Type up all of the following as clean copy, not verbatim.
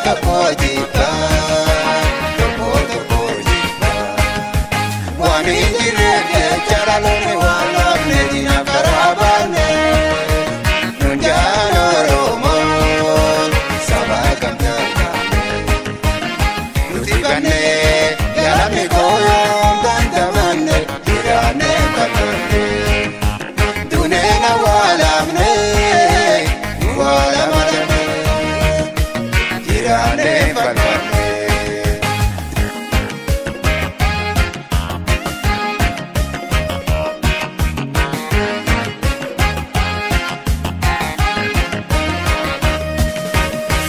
Tokko jibba, tokko tokko jibba. Waan hin jirreef jecha dhaloonni waan dhabne diinaaf karaa baanne. Nuun jaan Oromoon saba gamtaa taane. Nuti bannee yaadamne kooyoon dandamanne jiraannee falmanne. Duneen awwaalamne awwaalamanne jiraannee falmanne.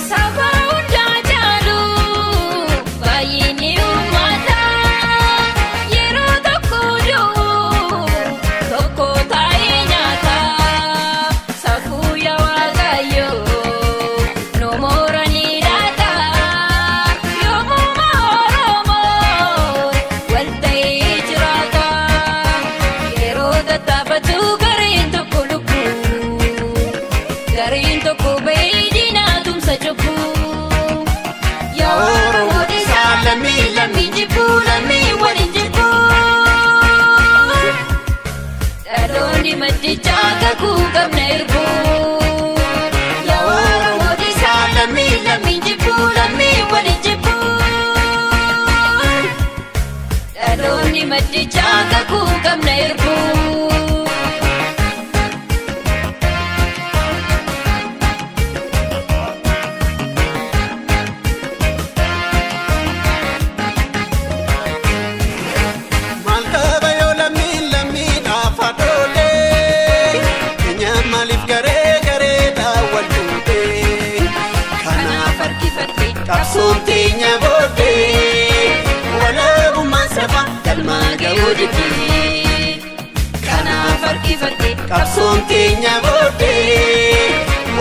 Saba hundaa caalu baay'inni uummataa yeroo tokko du'u tokko taa'ee nyaata. Safuu yaa Waaqayyoo nu mooranii laata? Yoomuma Oromoon wal ta'ee jiraata? Yeroo tattaafatu gareen tokko lubbuu. Gareen tokko ba'ee diinaa tumsa cubbuu. Yaa Oromoo dhiisaa lammii lammii jibbuu lammii waliin jibbuu. Dhaloonni maddichaa kakuu qabna erbuu. Yaa Oromoo dhiisaa lammii lammii jibbuu lammii waliin jibbuu. Dhaloonni maddichaa kakuu qabna erbuu. Maal qaba yoo lammiin lammiidhaaf haadholee? Keenya maaliif garee gareedhaan wal fuudhee? Kanaaf harkifadhe Qabsoon teenya booddee walaabummaan saba galmaa ga'uu didee. Kanaaf harkifadhe Qabsoon teenya booddee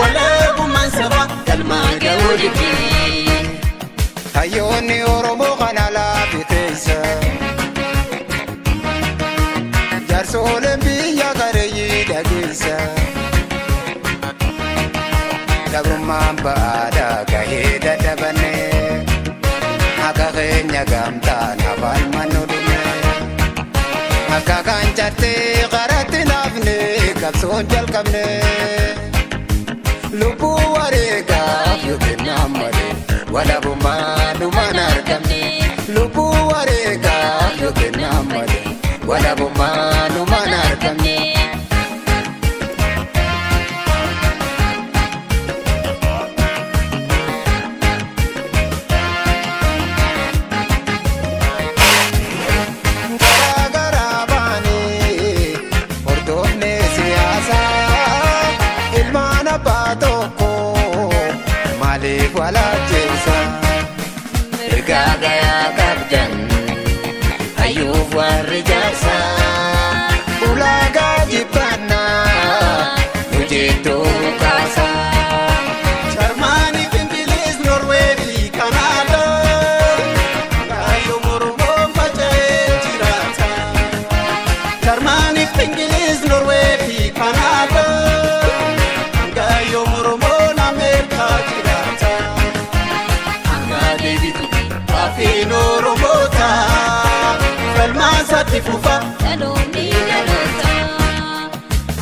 walaabummaan saba galmaa ga'uu didee. Hayyoonni Oromoo kana laafi keessa. Jaarsooleen biyya gareeyyii dhageessa. Gabrummaan ba'aadhaa gahee dadhabanne. Akka keenya gamtaan afaan mannu dhumne. Akka kan cartee qaratti naafne qabsoon jalqabne. Lubbuu wareegaaf yoo kennaan malee walabummaa dhumaan argamne. Lubbuu wareegaaf yoo kennaan malee walabummaa dhumaan argamne. Garaa garaa baanee hordofne siyaasaa ilmaan abbaa tokko maaliif wal ajjeesa? Mirgaa gayaa qabdan hayyuuf warri jaarsaa. Ulaagaa jibbannaa hojjettuu kaasaa. Jarmaanii fi Ingiliz, Noorwee fi Kanaadaa. Kaayyoo Oromoon faca'ee jiraata. Jarmaanii fi Ingiliz, Noorwee fi Kanaadaa. Kaayyoo Oromoon Ameerikaa jiraata. Hanga deebitu gaafiin Oromoota. Falmaan isaatti fufa. Dhaloonni dhaloota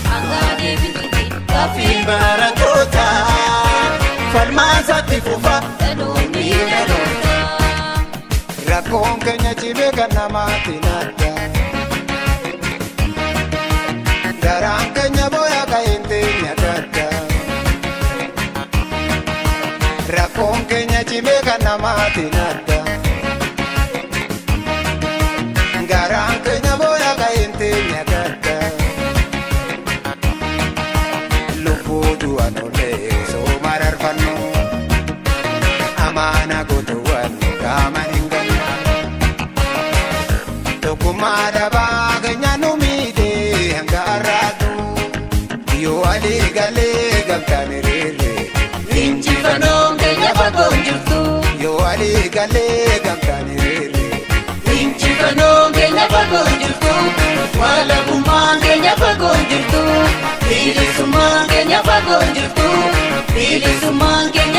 hanga deebitutti Gaafiin barattoota. Falmaan isaatti fufa. Dhaloonni dhaloota. Rakkoon keenya cimee kan namaatti nadda. Garaan keenya booya ka'een teenya gadda. Rakkoon keenya cimee kan namaatti nadda. Garaan keenya booya ka'een teenya gadda. Lubbuu du'an olee osoo mararfannu. Amaana gootuuwwan qaama hin gannu. Tokkummaa dhabaa keenya nu miidhe hanga har'aatu. Yoo walii galee gamtaan hiriirre. Injifannoon keenya fagoo hin jirtu. Yoo walii galee gamtaan hiriirre. Injifannoon keenya fagoo hin jirtu. Walabummaan keenya fagoo hin jirtu. Bilisummaan keenya fagoo hin jirtu. Bilisummaan keenya.